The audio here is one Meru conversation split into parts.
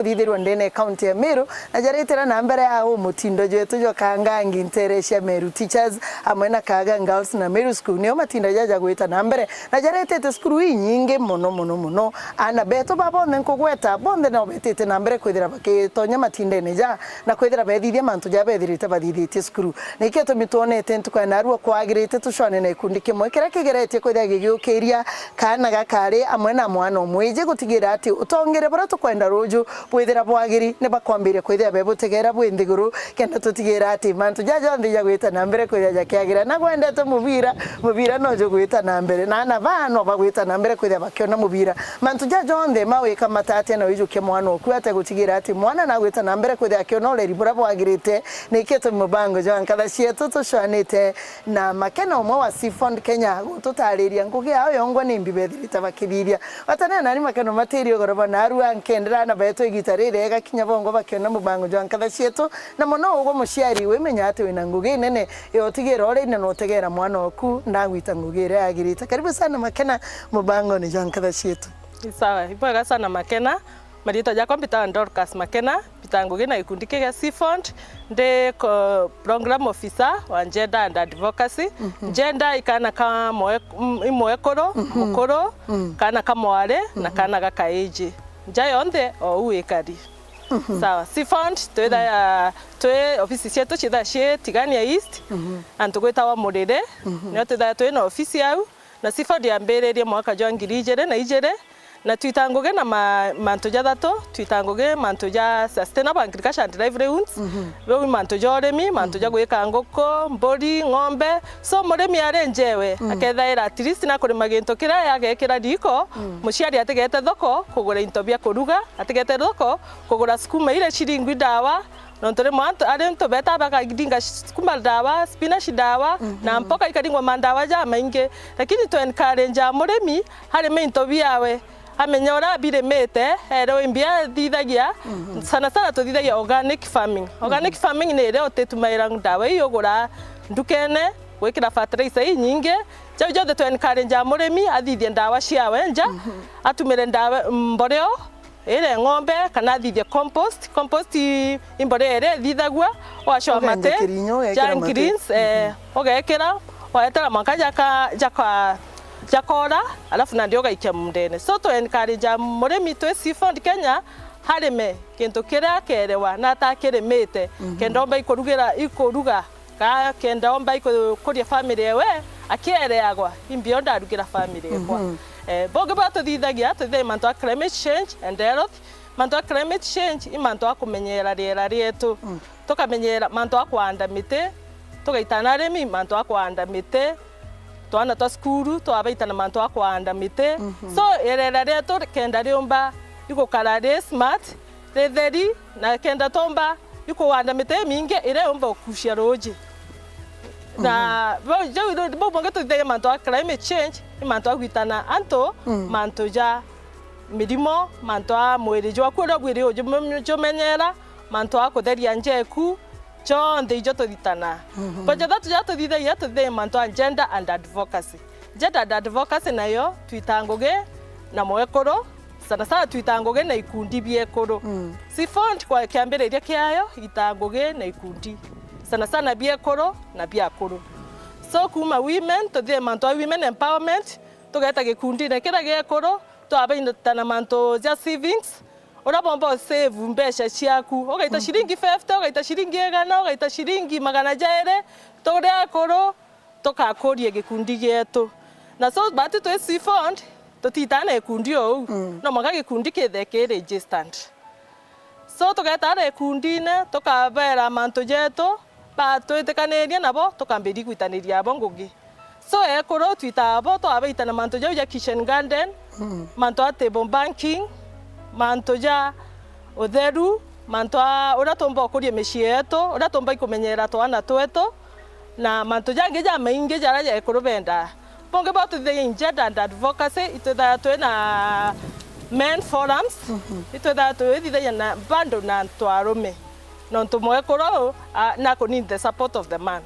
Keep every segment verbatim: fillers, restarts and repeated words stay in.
thithirwa ndene ya kaunti ya Meru, na jaritira na mbere ya u mutindo jwetu jwa Kangangi ntere cia Meru Teachers, amwe na Kaga Girls na Meru School, nio matinda jaja gwita na mbere, na jaretete cukuru inyingi mono, mono, mono. Ana betu ba bonthe nkugweta, bonthe nao betite na mbere kwithira bakitonya matindene ja, na kwithira bethithia mantu ja bethirite bathithitie cukuru. Niki gitumi twonete ntuku ya narua kwagirite tucwane na gikundi kimwe kiria kigeretie kwithira gigiukiria kaana gakari amwe na mwana umwe, iji gutigira ati utongere buria tukwenda ruju bwithira bwagiri, ni bakwambiria kwithira bebutegera bwi nthiguru, kenda tutigira ati mantu jaja jonthe jagwita na mbere kwithira jakiagira. Na gwendete mubira, mubira no jugwita na mbere, na ana baa no bagwita na mbere kwithira bakiona mubira. Mantu jaja jonthe mawika matatia na wijukia mwana oku ate gutigira ati mwana nagwita na mbere kwithira akiona ureri buria bwagirite. Niki gitumi mubango jwa Nkatha Cietu tucwanite na Makena umwe wa Seafund Kenya gututariria ngugi yao yongwa ni mbi bethirite bakithithia. Watanena nani Makena umatiri ugoro bwa narua nkendera na betu igita ririega kinya bongo bakiona mubango jwa Nkatha Cietu, na mono ugwe muciari wimenya ati wina ngugi nene ya utigira uria ina na utegera mwana oku ndagwita ngugi iria yagirite. Karibu sana Makena mubangoni jwa Nkatha Cietu. Ni sawa, ibwega sana Makena. Mariitwa jakwa mbitawa Dorcas Makena, mbitaga ngugi na gikundi kia Seafund, ndi ko-, program officer wa gender and advocacy. Mhm. Gender i kaana ka mwe-, m-, i mwekuru, mhm, mukuru, mm, kaana ka mwari, na, mhm, kaana ga kaiji. Nja yonthe o u ikari. Mhm. Sawa. Seafund, twitha-, mm, twi ofisi cietu cithaa cii Tigania East, mhm, antu gwitawa Muriri, mhm, nio twithaa twi na ofisi au. Na Seafund yambiririe mwaka jwa ngiri ijiri na ijiri, na twita ngugi na ma-, mantu jathatu, twita ngugi mantu ja sustainable agriculture and livelihoods, mhm, bau i mantu ja urimi, mantu ja, mhm, gwika nguku, mburi, ng'ombe. So murimi ari njewe, mm, akethaira at least nakurima gintu kiria agekira riko, mm, muciari atigete thoko kugura into bia kuruga, atigete thoko kugura sukuma iria ciringwi ndawa, nontu rimwe antu, ari antu beta bakadinga sukuma ndawa, spinach ndawa, mhm, na mpoka ikaringwa mandawa jamaingi. Lakini tu encourage murimi arime into biawe, amenye uria abirimite, ere wimbi athithagia, mhm, sana sana tuthithagia organic farming. Organic, mhm, farming ni iria utitumaira ndawa ii ugura ndukene, gwikira fertilizer inyingi. Jau jonthe tu encourage murimi athithie ndawa ciawe nja, mhm, atumire ndawa, mboreo, ire ng'ombe, kana athithie compost. Compost i, i mborea iria ithithagua, wacoa mate, ugenja kirinyo, ugekira ja mate, greens, eh, mhm, ugekira, waetera mwanka jaka-, jaka-, jakora, alafu nandi ugaikia mundene. So, tu encourage murimi twi Seafund Kenya, arime kintu kiria akerewa na atakirimite, mhm, kenda omba ikurugira, ikuruga. Ka kenda omba ikuria family ewe, akiereagwa, imbi o ndarugira family ekwa. Mhm. Eh, bungi bwa tuthithagia, tuthithagia mantu a climate change and health. Mantu a climate change i mantu a kumenyera riera rietu. Mm. Tukamenyera mantu a kuanda miti, tugaitana arimi mantu a kuanda miti, twana twa cukuru twabaita na mantu a kuanda miti. Mhm. So, riera rietu kenda riumba igukara ri smart, ritheri, na kenda tomba ikuanda miti imingi iria yumba gukucia ruuji. Na, mhm, bau, jau, bau bungi tuthithagia mantu a climate change, ni mantu a gwitana antu, mm, mantu ja mirimo, mantu a mwiri jwaku uria ubwiri ujume-, ujumenyera, mantu a kutheria njeku, jonthe ijo tuthitana. Mhm. Kwa jathatu ja tuthithagia, tuthithagia mantu a gender and advocacy. Gender and advocacy nayo twita ngugi na mwekuru, sana sana twita ngugi na ikundi biekuru. Mm. Seafund kwa kiambiriria kiayo ita ngugi na ikundi, sana sana biekuru na biakuru. So kuma women, tuthie mantu a women empowerment, tugeta gikundine kiria giekuru, twabaita na mantu ja savings, uria bomba u save mbeca ciaku, ugaita, mhm, ciringi fifty, ugaita ciringi igana, ugaita ciringi magana jairi, turi akuru, tugakuria gikundi gietu. Na so, but twi Seafund, tutitaa na gikundi o uu. Mm. No mwanka gikundi kithe ki registered. So, tugeeta aria gikundine, tukabera mantu jetu, batwitikaniria nabo, tukambiria igwitaniria abo ngugi. So, ekuru twitaa abo, twabaita na mantu jau ja kitchen garden, mm, mantu a table banking, mantu ja utheru, mantu a uria tumba ukuria micii yetu, uria tumba ikumenyera twana twetu, na mantu jangi jamaingi jaria ja ekuru bendaa. Bungi bwa tuthithagia in gender and advocacy, itwithaga twi na men forums, mhm, itwithaga twithithagia na bado na antu arume. Nontu mwekuru, a, naku need the support of the man.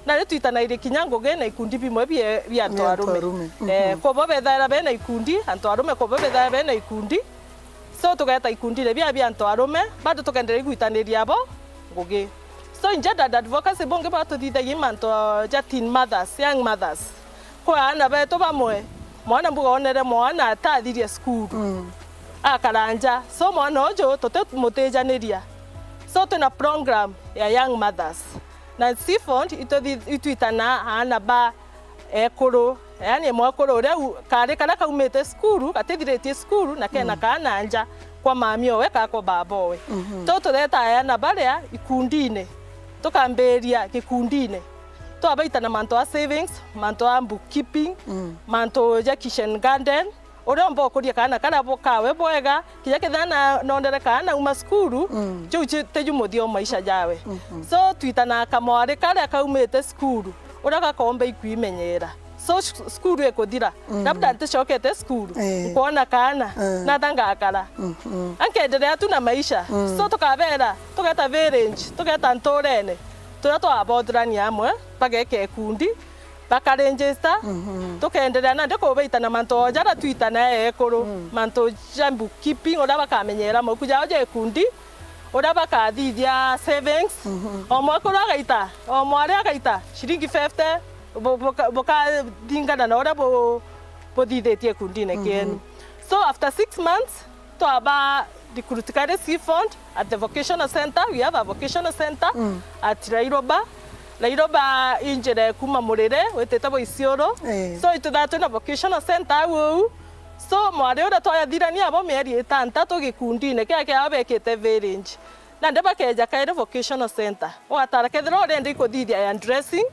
Na ri twitanaire kinya ngugi na ikundi bimwe bie, bia antu arume. Bia antu arume. Eh, mhm, kwobo bethaira bena ikundi, antu arume kwobo bethaira bena ikundi. So, tugeeta ikundine bia, bia antu arume, bado tukenderea igwitaniria abo ngugi. So, in gender advocacy bungi batuthithagia i mantu ja teen mothers, young mothers. Kwi aana betu bamwe, mwana mbuga onere mwana atathirie cukuru, mm, akara nja. So, mwana uju tutimutijaniria. So, twina program ya young mothers. Na CFOND ituthi-, itwitana aana ba ekuru, yaani mwekuru uria u-, kaari karia kaumite cukuru, gatithiritie cukuru, na kena, mm, kaana nja kwa mami owe kana kwa baba owe. Mhm. Tu tureeta aana baria ikundine, tukambiria gikundine. Twabaita na mantu a savings, mantu a bookkeeping, mm, mantu ja kitchen garden, uria umba ukuria kaana karia bo-, kawe bwega, kinya kethira na-, nondere kaana uma cukuru, mm, kiu ki-, tiju muthia o maisha jawe. Mhm. So, twitana kamwari karia kaumite cukuru, uria gakomba ikwimenyera. So, cu-, cukuru ikuthira, mm, labda nticokete cukuru, eh, nkwona kaana, eh, nata ngakara. Mhm. Ankenderea tu na maisha. Mm. So, tukabera, tugeta village, tugeta nturene, turia twabothurania amwe, bageka ikundi, bakaregister, mhm, tukenderea nandi kubaita na mantu o jaria twitana ekuru, mm, mantu ja bookkeeping, uria bakamenyera mauku jao ja ikundi, uria bakathithia savings, mhm, o mwekuru agaita, o mwari agaita ciringi fifty, bu-, buka-, bukaringana na uria bu-, buthithitie ikundine, mhm, kienu. So after six months, twaba recruit kari CFOND at the vocational center. We have a vocational center, mm, at Rairoba. Rairoba i njira ya kuma Murire, witite bwa Isiolo. Eh. So, ituthaa twina vocational center au uu. So, mwari uria twathirania abo mieri itantatu gikundine kiria kiao bekite village. Nandi bakeja kairi vocational center. Ugatara kethira urenda ikuthithia ya dressing,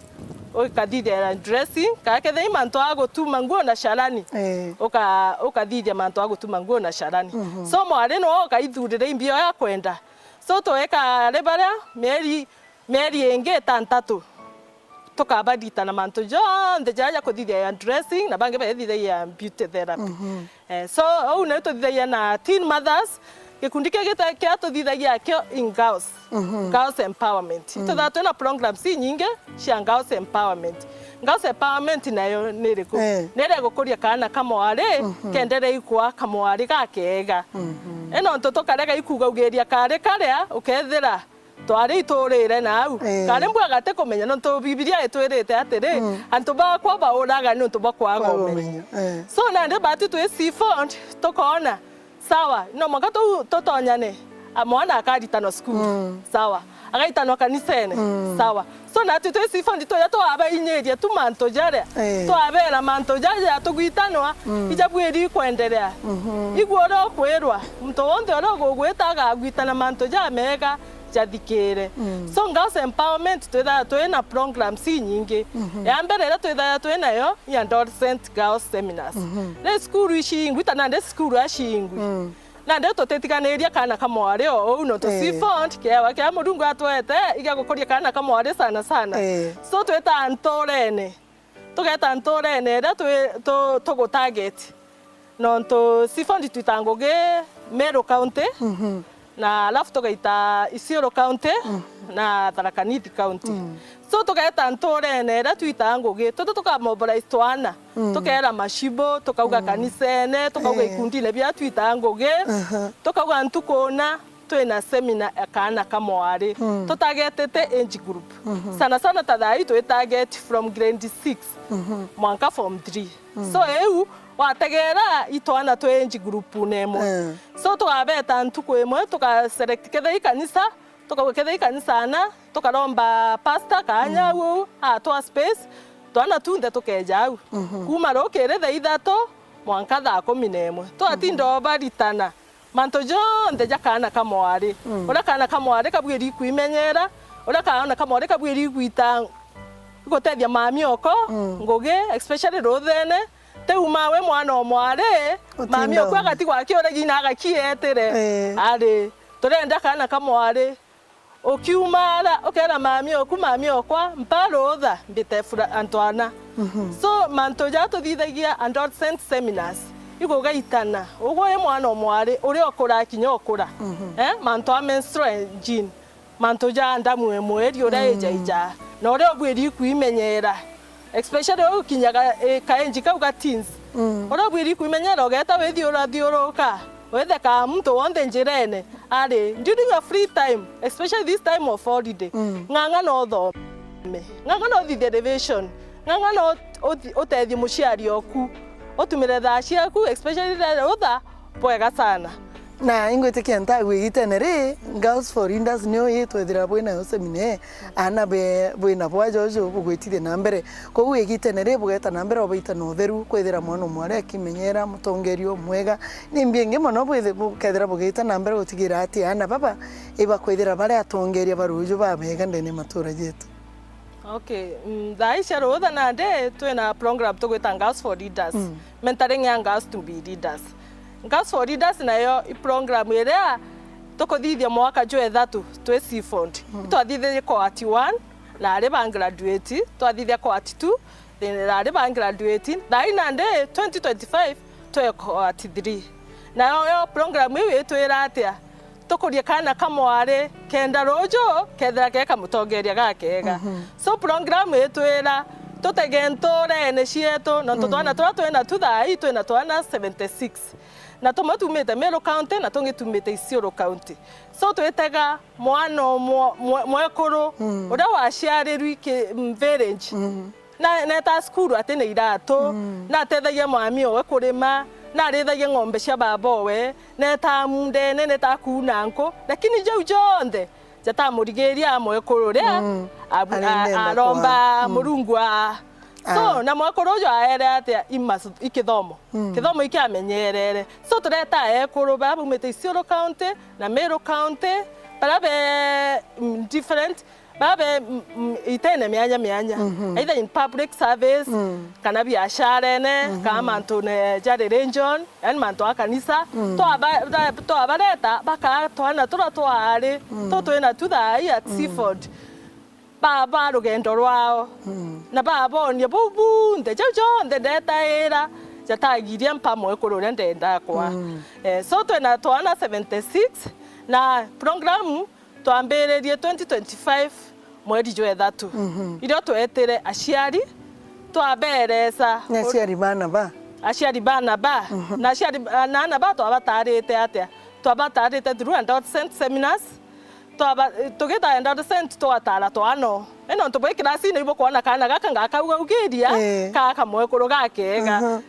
ukathithia ya dressing, kana kethira i mantu a gutuma nguo na carani, eh, uka-, ukathithia mantu a gutuma nguo na carani. Mhm. So, mwari nwe ukaithurira imbio ya kwenda. So, tweka ari baria mieri, mieri ingi itantatu, tukabarita na mantu jonthe jaria ja kuthithia ya dressing, na bangi baithithagia ya beauty therapy. Mhm. Eh, so, au nio tuthithagia na teen mothers. Gikundi kia gita-, kia tuthithagia kio in girls, mhm, girls empowerment. Mm. Ituthaa twina programs inyingi cia girls empowerment. Girls empowerment nayo ni iriku? Eh. Ni iria igukuria kaana kamwari, mhm, kendere ikwa kamwari gakega. Mhm. Ino ntu tukarega ikugaugiria kari karia ukethira twari iturire nau. Eh. Kari mbua gati kumenya, nontu Bibilia itwirite atiri, mm, antu bakwa bauraga niuntu bwa kwaga umenyo. Kwaga umenyo, eh. So, nandi bati twi CFOND, tukoona, sawa, no mwanka tu-, tutonyane, a, mwana akaritanwa cukuru. Mm. Sawa. Agaitanwa kanisene. Mm. Sawa. So, natwi twi CFOND tuja twabainyiria tu mantu jaria. Eh. Twabera mantu jaja tugwitanwa, mm, ija bwiri kwenderea. Mhm. Igua uria ukwirwa, muntu wonthe uria ugugwita agagwitana mantu jamega, jathikire. Mm. So, girls empowerment twithaga twina programs inyingi. Mhm. Ya mbere iria twithaga twinayo ni adolescent girls seminars. Mhm. Ri cukuru icingwi, ta nandi cukuru acingwi. Mm. Nandi tutitiganiria kaana kamwari o uu, nontu, eh, CFOND kiewa kia Murungu atwete, igia gukuria kaana kamwari sana sana. Eh. So, twita nturene. Tugeta nturene iria twi-, tu-, tugutarget. Nontu CFOND twita ngugi Meru County, mhm, na alafu tugaita Isiolo County, mm, na Tharaka Nithi County. Mm. So tugeta nturene iria twita ngugi, tuti tukamobilize twana, mm, tukera macibo, tukauga, mm, kanisene, tukauga, eh, ikundine bia twita ngugi, aha, tukauga ntukuna, twina seminar ya kaana kamwari. Mm. Tutagetete age group. Mhm. Sana sana ta thaa ii twi target from grade six, mhm, mwanka form three. Mm. So iu wategera itwana twi age group-une imwe. Eh. So tukabeta ntuku imwe, tuka select kethira i kanisa, tukauga kethira i kanisa ana, tukaromba pastor kaanya, mm, au au, atwa space, twana tunthe tukeja au. Mhm. Kuma rukiri thaa ithatu mwanka thaa kumi na imwe. Twatinda, mhm, obaritana mantu jonthe ja kaana kamwari. Mm. Uria kaana kamwari kabwiri ikwimenyera, uria kaana kamwari kabwiri igwita, igutethia mami oko, mm, ngugi, especially ruthene. Ti uma wi mwana o mwari, mami oku agatigwa akiuragi na agakietire. Eh. Ari, turenda kaana kamwari. Ukiuma ara, ukera mami oku, "Mami okwa, mpa rutha, mbite fura-, antu ana." Mhm. So, mantu ja tuthithagia adolescent seminars, igugaitana. Ugwe wi mwana o mwari, uria ukura kinya ukura. Mhm. Eh, mantu a menstrual hygiene, mantu ja ndamu e mweri, uria, mm, ijaija, na uria ubwiri ikwimenyera. Especially ukinyaga, eh, ka age kau ga teens. Mm. Uria ubwiri ikwimenyera, ugeta withiurathiuruka. Wetheka muntu wonthe njirene ari during your free time, especially this time of holiday, mm, ng'ang'ana uthome, ng'ang'ana uthithie revision, ng'ang'ana ut-, uthi-, utethie muciari oku, utumire thaa ciaku, especially rutha, bwega sana. Na ingwitikia ntagwe igitene ri, Girls for Leaders niyo itwethira bwinayo semine, aana be-, bwina bwajo uju bugwitithia na mbere. Koguo igitene ri bugeta na mbere obaita na utheru, kwithira mwana umwe aria akimenyera, mutongeria umwega. Ni mbi ingi mono bwithi-, bukethira bugita na mbere gutigira ati aana baba ibakwithira bari atongeria ba ruuju babega ndene ya matura jetu. Okay, mm, thaa ici rutha nandi twina program tugwita Girls for Leaders, mm, mentoring young girls to be leaders. Girls for Leaders nayo i program iria tukuthithia mwaka jwa ithatu twi Seaford. Mm. Twathithirie cohort one, na ari ba graduate, twathithia cohort two, then ari ba graduate. Thaa ii nandi twenty twenty-five twi cohort three. Nayo yo program iu itwira atia? Tukurie kaana ka mwari kenda ruuju kethira geka mutongeria gakega. Mhm. So program itwira tutege nturene cietu, nontu, mhm, twana turia twina tu thaa ii twina twana seventy-six. Na tumwe tumite Meru County na tungi tumite Isiolo County. So twitega mwana umwe mwe-, mwekuru, mm, uria waciarirwe ki-, mm, village. Mm. Na, neeta cukuru atina iratu, mm, natethagia mami owe kurima, narithagia ng'ombe cia baba owe, neeta mundene, neeta kuuna nku, lakini jau jonthe jatamurigiria mwekuru uria, mm, abu-, a-, arenda aromba kwa, mm, Murungu a. So, ah, na mwekuru uju aere atia i masu-, i kithomo? Mm. Kithomo iki amenyerere. So, tureta ekuru baria baumite Isiolo County na Meru County, baria be, mm, different, babe, mm, mm, itene mianya mianya, mhm, either in public service, mm, kana biasharene, mhm, kana mantune ja religion, yani mantu a kanisa. Mm. Twaba-, twa-, twabareta, bakaa twana turia twari, mm, tu twina tu thaa ii at, mm, Seaford, baba rugendo rwao, mm, na babonia buu bunthe, jau jonthe ndetaira, jatagirie mpa mwekuru uria ndenda kwa. Mm. Eh, so twina twana seventy-six, na program twambiririe twenty twenty-five mweri jwa ithatu. Mhm. Irio twetire aciari, twaberesa. Ni aciari bana ba? Aciari bana ba. Mhm. Na aciari, na ana ba twabatarite atia? Twabatarite through adolescent seminars. Twaba-, tugita adolescent twatara twano. Ino nontu bwi kirasine ibukwona kana gaka ngakauga ugiria, eh, kaka mwekuru gakega. Mhm.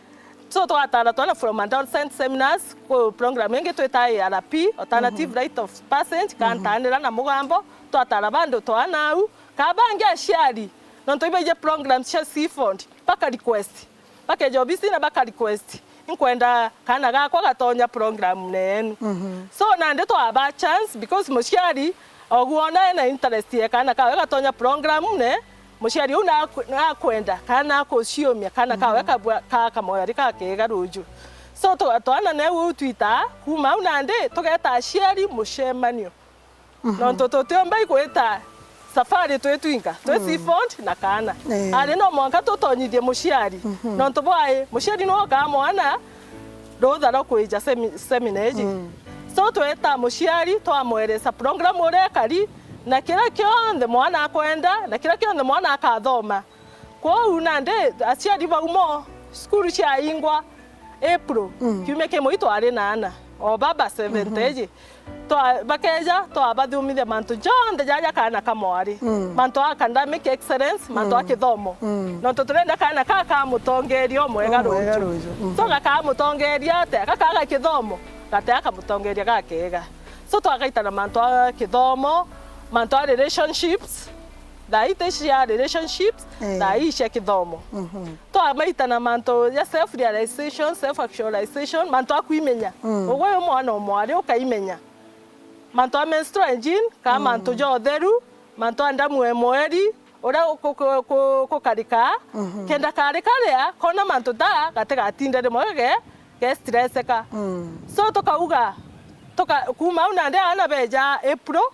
So, twatara twana from adolescent seminars, ku program ingi twita A R P, Alternative, mhm, Rite of Passage, mhm, kantanira na mugambo, twatara bandu twana au, ka bangi aciari, nontu ibaije programs cia Seaford, baka request, bakeja obisi na baka request, "Inkwenda kana gakwa gatonya program nenu." Mhm. So, nandi twaba chance, because muciari ogu ona ena interest ya kana kawe gatonya program ne, muciari uu na-, nakwenda, kana nakuciumia, kana kawe, mhm, kabua-, ka-, kamoyari kakega ruju. So, tu-, twana neu uu twitaa, kuuma au nandi, tugeta aciari mucemanio. Mhm. Nontu tutiumba igwita safari twi twinka, twi, mm, Seaford na kana. Eh. Ari no mwanka tutonyithie muciari. Mhm. Nontu bwai, muciari niwe ukaa mwana, rutha rwa kwija semi-, semina iji. Mm. So, tweta muciari, twamweresa program uria ekari, na kiria kionthe mwana akwenda, na kiria kionthe mwana akathoma. Kwou nandi, aciari baumo, cukuru ciaingwa April, mm, kiumia kimwe itwari na ana, o baba seventy, mhm, iji. Twa-, bakeja, twabathomithia mantu jonthe jaja kana kamwari. Mm. Mantu a academic excellence, mantu a, mm, kithomo. Mm. Nontu turenda kana ka kamutongeria umwega, umwega ruju. Ruju. Mm. So, gakamutongeria atia? Gakaga kithomo, gatia kamutongeria gakega. So, twagaita na mantu a kithomo, mantu a relationships, thaa ii ti cia relationships, eh, thaa ii cia kithomo. Mhm. Twamaita na mantu ja self realization, self actualization, mantu a kwimenya. Mm. Ugwe wi mwana o mwari ukaimenya. Mantu a menstrual hygiene, ka, mm, mantu ja utheru, mantu a ndamu e mweri, uria ku-, ku-, ku-, kukarika, mhm, kenda kari karia, kona mantu ta gatigatinde rimwe ge-, ge stresseka. Mm. So tukauga, tuka-, kuuma au nandi aana beja April,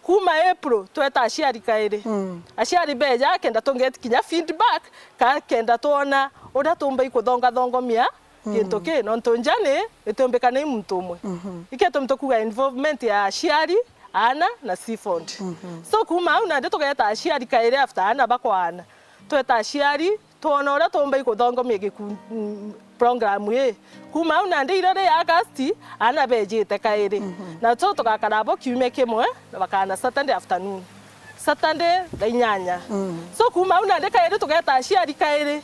kuuma April, tweta aciari kairi. Mm. Aciari beja, kenda tungeti kinya feedback, ka kenda twona uria tumba ikuthongathongomia, mm, gintu ki, nontu njani itiumbikana i muntu umwe. Mhm. Ikio gitumi tukuga involvement ya aciari, aana na Seaford. Mhm. So, kuuma au nandi tugeta aciari kairi after aana bakwaana. Tweta aciari, Twona uria tuumba ikuthongomia giku-, mm, program ii. Kuuma au nandi iria ri August, aana beejite kairi. Mhm. Na so tugakara abo kiumia kimwe, na bakaana Saturday afternoon. Saturday thaa inyanya. Mm. So kuuma au nandi kairi tugeeta aciari kairi.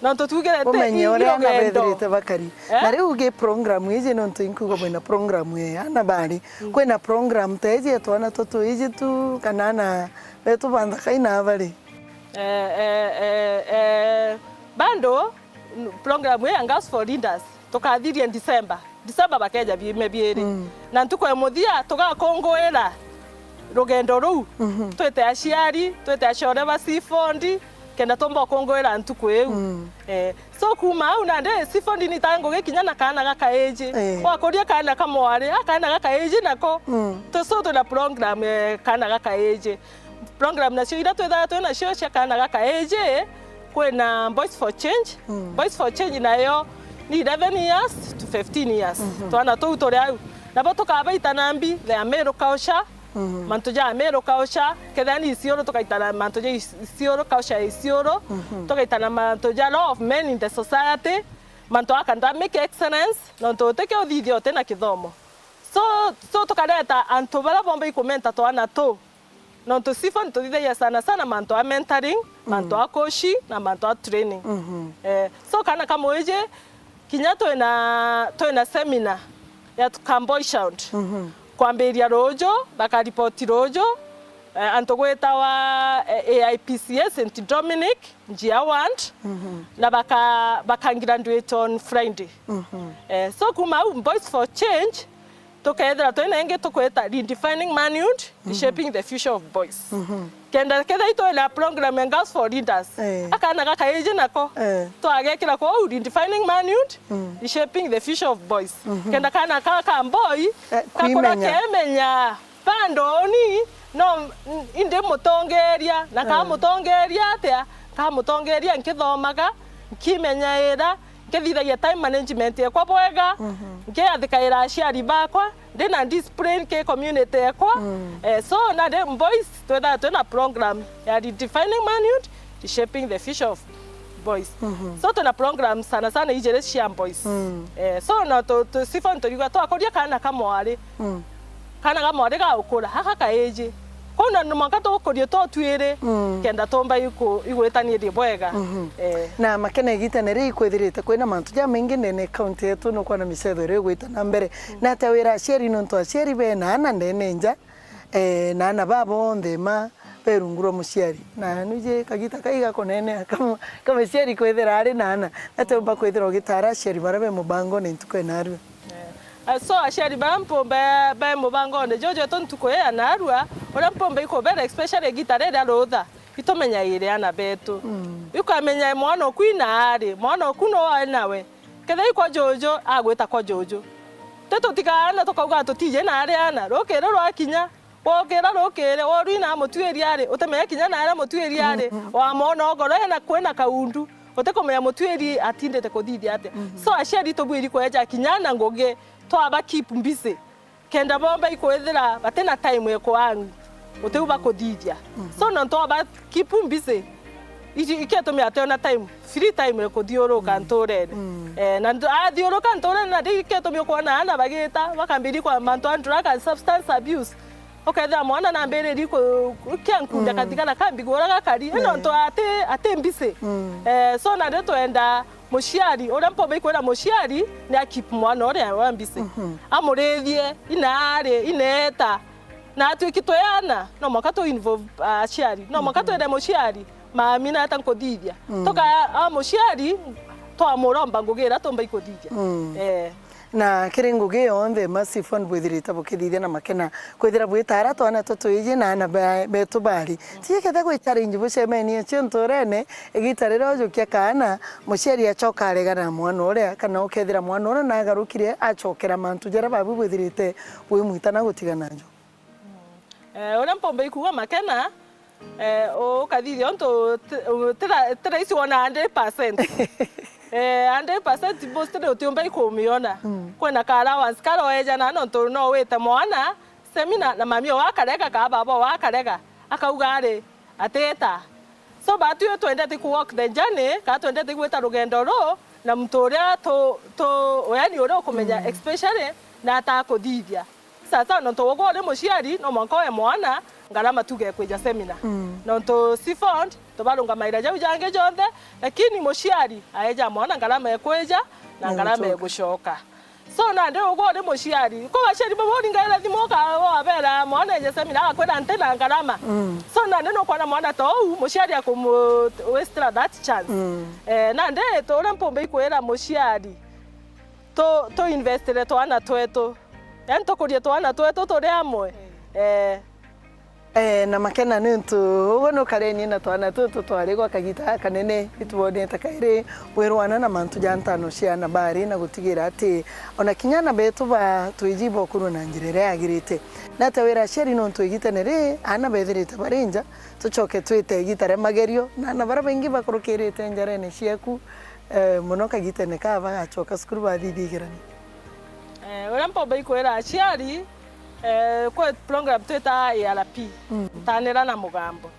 Nontu tuugire ti umenye i-, uria aana rugendo. Bethirite bakari. Eh? Na riu gi program iji nontu inkuga bwina program ya aana bari. Mm. Kwina program ta iji ya twana tutu iji tu kana aana betu ba nthaka ina bari? Eh, eh, eh, eh, bado, n-, program ii ya Girls for Leaders tukathiria December. December bakeja biumia biiri. Mm. Na ntuku ya muthia tugakunguira rugendo ruu. Mhm. Twite aciari, twite acore ba Seafound, kenda tumba ukunguira ntuku iu. Mm. Eh, so kuuma au nandi Seafound ni ta ngugi kinya na kaana gakaiji. Eh. Wakuria kaana kamwari, a kaana gakaiji nako. Mm. Tu-, so twina program, eh, kaana gakaiji. Program nacio iria twithaga twi nacio cia kaana gakaiji, kwina Boys for Change. Mm. Boys for Change nayo ni eleven years to fifteen years. Mhm. Twana tuu turi au. Nabo tukabaita nambi, their male culture, mhm, mantu ja male culture, kethira ni Isiolo tukaitana mantu ja Is-, Isiolo, culture ya Isiolo, mhm, tukaitana mantu ja role of men in the society, mantu academic excellence, nontu utikio uthithia utina kithomo. So, so tukareta antu baria bomba ikumenta twana tuu. Nontu Seafound tuthithagia sana sana mantu a mentoring, mantu, mm, a coaching, na mantu a training. Mhm. Eh, so kaana ka mwiji, kinya twina, twina seminar ya Kamboi Child. Mhm. Kwambiria ruuju, bakaripoti ruuju, eh, antu gwitawa, eh, A I P C A Saint Dominic, Njia Ward, mhm, na baka, baka graduate on Friday. Mhm. Eh, so kuuma au Boys for Change, tukethira twina ingi tukwita Redefining Manhood, mhm, Reshaping the Future of Boys. Mhm. Kenda kethira itwina program ya Girls for Leaders, eh, akana gakaiji nako, eh, twagekira kwou Redefining Manhood, mm, Reshaping the Future of Boys. Mhm. Kenda kana ka, ka boy, eh, gakurwa kwimenya, kemenya, bando ni, no, n-, indi mutongeria, na, eh, kamutongeria atia? Kamutongeria nkithomaga, nkimenyaira, nkithithagia time management yakwa bwega, mhm, nkiathikaira aciari bakwa, ndi na discipline ki community yakwa. Mm. Eh, so, nandi boys, twethaga twina program ya Redefining Manhood, Reshaping the Future of Boys. Mhm. So, twina program sana sana ijiri cia boys. Mm. Eh, so, na tu, tu, Seafound turiuga twakuria kaana ka mwari. Mm. Kaana ka mwari gagukura, gaka kaiji. Kwou na no mwanka tukurie twotwiri, mm, kenda tumba iku-, igwitanirie bwega. Mhm. Eh. Na makena igitene rii ikwithirite kwina mantu jamaingi ndene county yetu, nukwona micetho iria igwita na mbere. Mm. Na atia wira aciari, nontu aciari bena aana ndene nja, eh, na aana babo bonthe ma be rungu rwa muciari. Na nuji kagita kai gakunenea kama, kama muciari kwithira ari na aana, na atia umba kwithira ugitara aciari baria be mubangone ntuku ya narua? Eh, so aciari baria mpumba be mubangone juju jwetu ntuku ii ya narua, uria mpumba ikubera, especially igita riria rutha, itumenyaire aana betu. Mm. Ikamenya mwana oku ina ari, mwana oku no ae nawe. Kethira ikwa juju, agwita kwa juju. Ti tutigaana tukauga tutiji na ari aana. Rukiri rwakinya, wokira rukiri, worwina mutuiri ari, utimenya kinya na aria mutuiri ari, mm, mm, wamwona ugoro ena kwina kaundu. Utikumenya mutuiri atindite kuthithia atia. Mhm. So, aciari tubwiri kweja kinya na ngugi, twaba keep busy. Kenda bomba ikwithira batina time ya kuang, utiu bakuthithia. Mhm. So, nontu twaba keep busy, iki-, iketumia ationa time, free time ya kuthiuruka, mm, nturene. Mm. Eh, na ntu-, athiuruka nturene, na ndi iketumia kwona aana bagita, bakambiri kwa mantu a drug and substance abuse. Ukethira mwana nambiririe ku-, ku-, kia nkunda, mm, kathigara kambigura gakari, ii, eh, nontu ati, ati mbisi. Mm. Eh, so nandi twenda muciari, uria mpomba ikwira muciari, ni a keep mwana uria wa mbisi. Mhm. Amurithie, inaari, ineeta. Na atwiki twi aana, no mwanka tu involve, ah, aciari. No mwanka, mhm, twire muciari, mami nata nkuthithia. Mm. Tuka, a muciari, twamuromba ngugi iria tumba ikuthithia. Mm. Eh. Na kiri ngugi yonthe, Mercy Fund bwithirite bukithithia na makena kwithira bwitaara twana tutuiji na aana ba-, betu bari. Tiji kethira gwi challenge bucemenie cio nturene, igita riria ujukia kaana, muciari acoka aregana na mwana uria, kana ukethira mwana uria nagarukire acokera mantu jaria babu bwithirite bwimwita na gutigana najo. Eh, uria mpomba ikuuga makena, eh, ukathithia untu ti-, u-, ti ra-, ti raisi wona hundred percent. Eh, hundred percent mostly utiumba ikumiona. Mm. Kwina ka allowance karoejana nontu no wite mwana seminar na mami o akarega, ka baba o akarega, akauga ari, atita. So, baatwi twendete ku walk the journey, kana twendete gwita rugendo ruu, na muntu uria tu, tu, yani uria ukumenya, mm, especially na atakuthithia. Sasa, nontu ugwe uri muciari, no mwanka uhe mwana ngarama tuge kwija seminar. Mm. Nontu CFOND, tubarungamaira jau jangi jonthe, lakini muciari aeja mwana ngarama ekwija na, na ngarama egucoka. So, nandi ugwe uri muciari, ko aciari babo uringaira thimu uka-, wabera mwana eje seminar, agakwira nti na ngarama. Mm. So, nandi nukwona mwana ta uu, muciari akumu waste that chance. Mm. Eh, nandi tu uria mpumba ikwira muciari, tu, tu investire twana twetu. Yani, tukurie twana twetu turi amwe. Mm. Eh. Eh, na makena niuntu ugwe nukarenie na twana tutu twari gwa kagita gakanene, itubonete kairi wirwana na mantu ja ntano cia ana bari na gutigira ati ona kinya ana betu ba twiji bokurwa na njira iria yagirite. Nate wira aciari niuntu igitene ri ana bethirite bari nja, tucoke twite igita ria magerio, na ana bara baingi bakurukirite njarene ciaku, eh, muno kagitene kaa bagacoka cukuru bathithia igeranio. Eh, uria mpomba ikwira aciari, eh, kwi program twita A R P, mm, tanira na mugambo.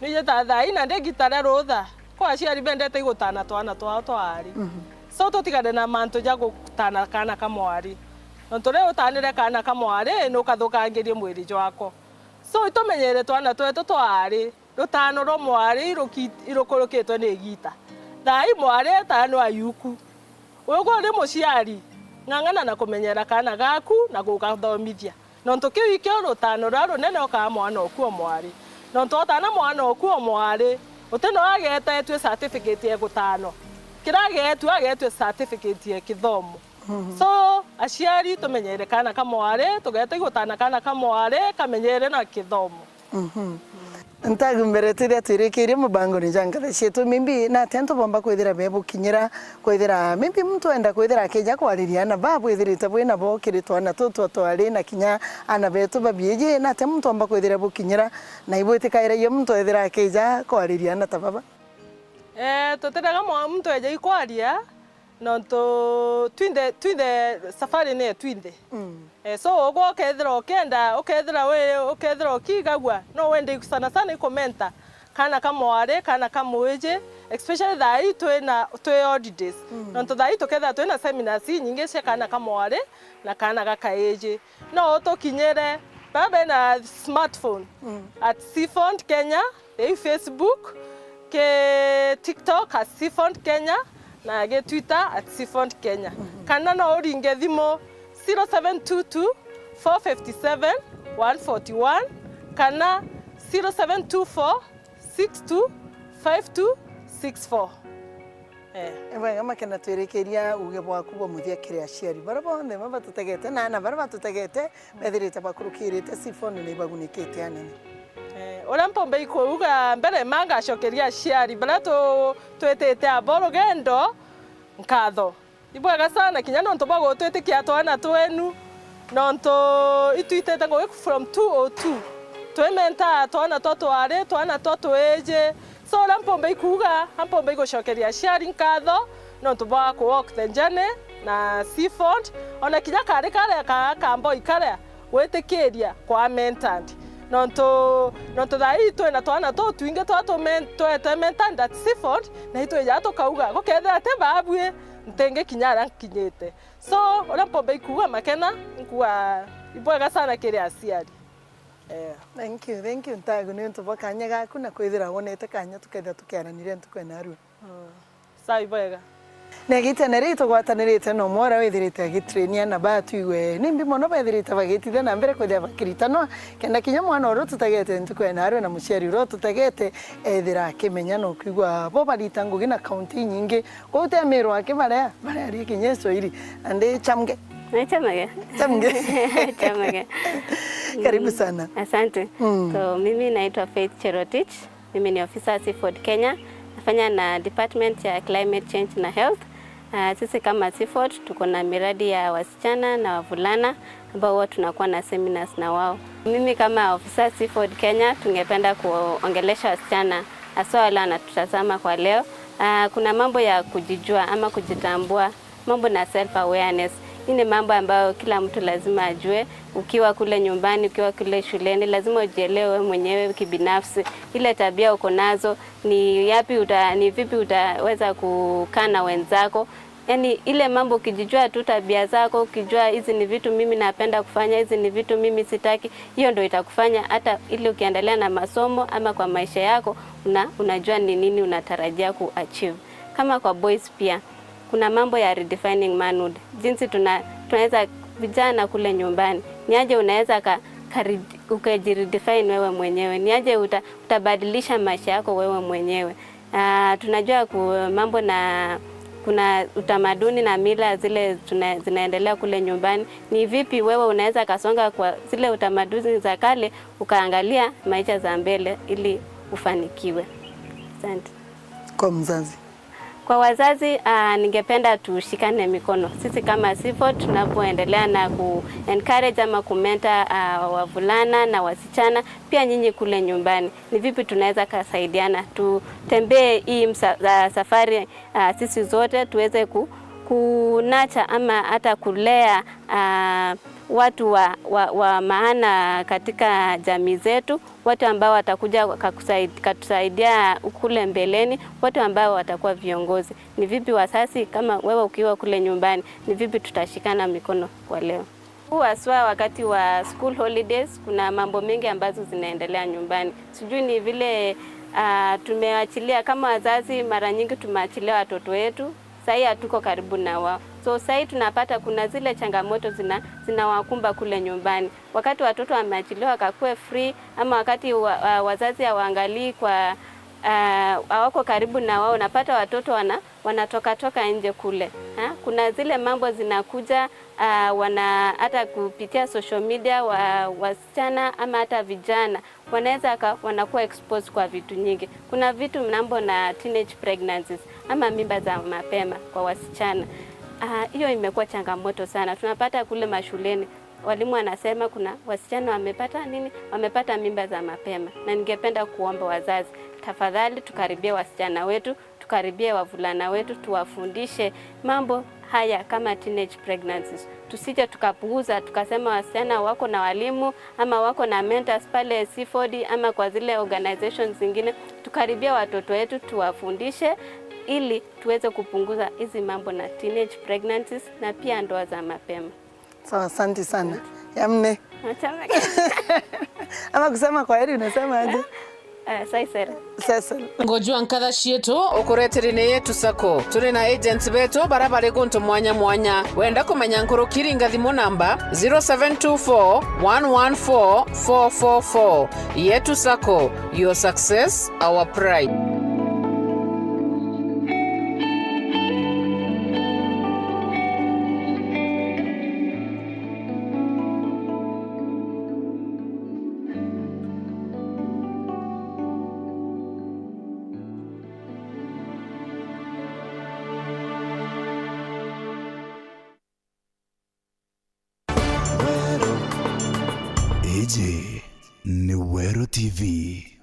Nije ta thaa ii na ndi gita ria rutha, kwa aciari bendete igutana twana twao twa ari. Mhm. So tutigane na mantu ja gutana kana ka mwari. Nontu riu utanire kana ka mwari, nukathukangirie mwiri jwako. So itumenyere twana twetu twa ari. Rutano rwa mwari iruki-, irukurukitwe ni igiita. Thaa ii mwari etanwa ayuku. Ugwe uri muciari, ng'ang'ana na kumenyera kaana gaku na gukathomithia. Nontu kiu ikio rutano ruria runene ukaa mwana oku o mwari. Nontu otana mwana oku o mwari, uti no ageetetue certificate ya gutano. Kira ageetue, ageetue certificate ya kithomo. Mhm. So, aciari, tumenyere kaana ka mwari, tugeete gutana kaana ka mwari, kamenyere na kithomo. Mhm. Ntagu, mbere twithia twirikiirie mubangoni ja nkatha cietu, maybe nate antu bomba kwithira bebukinyira, kwithira maybe muntu enda kwithira akija kwariria ana ba bwithirite bwi nabo kiri twana tutu twari na kinya ana betu babiiji, nate muntu omba kwithira bukinyira, na ibwitikairagia muntu ethira akija kwariria ana ta baba? Eh, tutirega mwa-, muntu eja ikwaria, nontu twinthe, twinthe safari ni twinthe. Mm. Eh, so ugwe ukethira ukienda, ukethira wi, ukethira ukigagua, no wende sana sana ikumenta kaana ka mwari, kaana ka mwiji, especially thaa ii twina, twi holidays. Mm. Nontu thaa ii tukethira twina seminars inyingi cia kaana ka mwari na kaana ga kaiji. No utukinyire bara bena smartphone, mm, at CFOND Kenya, ii Facebook, ki TikTok at CFOND Kenya, na gi Twitter at CFOND Kenya. Mhm. Kana no uringe thimu zero seven two two, four fifty seven, one forty one, kana zero seven two four, six two five two six four. Eh. Ibwega, makena twirikiria uge bwaku bwa muthia kiri aciari bara bonthe baba batutegete na ana bara batutegete bethirite bakurukirite CFOND na ibagunikite anene. Eh, uria mpomba ikuuga mbere ma ngacokeria aciari bara tu-, twitite abo rugendo nkatho. Ibwega sana kinya nontu bwa gutwitikia twana twenu, nontu itwitite ngugi from two oh two. Twimenta twana twa twari, twana twa twiji. So, uria mpomba ikuuga, a mpomba igucokeria aciari nkatho nontu bwa ku walk the journey na CFOND, ona kinya kari karia ka, ka mboi karia gwitikiria kwa mentored. Nontu, nontu thaa ii twina twana tutwingi twa tumen-, twete mentored at CFOND, na itwija tukauga, gukethira ti babui, ntingi kinya aria nkinyite. So, uria mpomba ikuuga makena, nkuuga ibwega sana kiri aciari. Eh. Thank you, thank you, Ntagu, ni untu bwa kanya gaku na kwithira wonete kanya tukethira tukiaranire ntuku ya narua. Mm. Sawa, ibwega. Na igitene rii tugwatanirite na umwe uria withirite agitrainia na batwigwe nimbi mono bethirite bagitithia na mbere kwithira bakiritanwa, kenda kinya mwana uria ututegete ntuku ya narua na muciari uria ututegete ethira akimenya na ukwigua bo barita ngugi na kaunti inyingi. Kwou ti Amiru aki barea, barearia kinya Iswahili. Nandi chamge. Na chamge. Chamge. Chamge. Karibu sana. Asante. Mm. So, mimi naitwa Faith Cherotich. Mimi ni ofisa CFORD Kenya. Nafanya na department ya climate change na health. Ah, sisi kama CFORD tuko na miradi ya wasichana na wavulana ambao huwa tunakuwa na seminars na wao. Mimi kama ofisa CFORD Kenya tungependa kuongelesha wasichana, haswa wale wanatutazama kwa leo. Ah, kuna mambo ya kujijua ama kujitambua, mambo na self awareness. Hii ni mambo ambayo kila mtu lazima ajue. Ukiwa kule nyumbani, ukiwa kule shuleni, lazima ujielewe wewe mwenyewe kibinafsi. Ile tabia uko nazo, ni yapi uta-, ni vipi utaweza kukaa na wenzako. Yaani, ile mambo ukijijua tu tabia zako, ukijua hizi ni vitu mimi napenda kufanya, hizi ni vitu mimi sitaki, hiyo ndio itakufanya hata ile ukiendelea na masomo ama kwa maisha yako, una-, unajua ni nini unatarajia kuachieve. Kama kwa boys pia, kuna mambo ya redefining manhood. Jinsi tuna-, tunaweza vijana kule nyumbani. Ni aje unaweza ka-, ka-, ukajiredefine wewe mwenyewe. Ni aje uta-, utabadilisha maisha yako wewe mwenyewe. Ah, tunajua ku-, mambo na, kuna utamaduni na mila zile tuna-, zinaendelea kule nyumbani. Ni vipi wewe unaweza kasonga kwa zile utamaduni za kale, ukaangalia maisha za mbele ili ufanikiwe? Asante. Kwa mzazi. Kwa wazazi, ah, ningependa tushikane mikono. Sisi kama CIFORD tunapoendelea na ku encourage ama ku mentor, ah, wavulana na wasichana, pia nyinyi kule nyumbani, ni vipi tunaweza kasaidiana? Tutembee hii msa-, ah, safari, ah, sisi zote tuweze ku-, kunacha ama hata kulea, ah, watu wa, wa, wa maana katika jamii zetu, watu ambao watakuja wakakusai-, katusaidia kule mbeleni, watu ambao watakuwa viongozi. Ni vipi wasasi, kama wewe ukiwa kule nyumbani, ni vipi tutashikana mikono kwa leo? Huu haswa wakati wa school holidays, kuna mambo mengi ambazo zinaendelea nyumbani. Sijui ni vile, ah, tumeachilia kama wazazi, mara nyingi tumeachilia watoto wetu, sahii hatuko karibu na wao. So sahii tunapata kuna zile changamoto zina-, zinawakumba kule nyumbani. Wakati watoto wameachiliwa wakakuwe free, ama wakati wa-, wa-, wazazi hawaangalii kwa, ah, hawako karibu na wao, unapata watoto wana-, wanatoka toka nje kule. Ha? Kuna zile mambo zinakuja, ah, wana-, hata kupitia social media wa-, wasichana ama hata vijana wanaweza ka-, wanakuwa exposed kwa vitu nyingi. Kuna vitu mambo na teenage pregnancies ama mimba za mapema kwa wasichana. Ah, hiyo imekuwa changamoto sana. Tunapata kule mashuleni, walimu wanasema kuna wasichana wamepata nini? Wamepata mimba za mapema. Na ningependa kuomba wazazi, tafadhali tukaribie wasichana wetu, tukaribie wavulana wetu, tuwafundishe mambo haya kama teenage pregnancies. Tusije tukapuuza, tukasema wasichana wako na walimu ama wako na mentors pale CIFORD ama kwa zile organizations zingine. Tukaribie watoto wetu, tuwafundishe ili tuweze kupunguza hizi mambo na teenage pregnancies na pia ndoa za mapema. Sawa, asante sana. Ya nne. Acha. Ama kusema kwa heri unasema aje? Eh, sai sera. Cecil. Ngojua nkatha cietu. Ukureteri ni Yetu Sacco. Turi na agents betu bara bari guntu mwanya mwanya. Wenda kumenya nkuruki, ringa thimu namba zero seven two four, one one four, four four four. Yetu Sacco, your success, our pride. Weru. Iji ni Weru T V.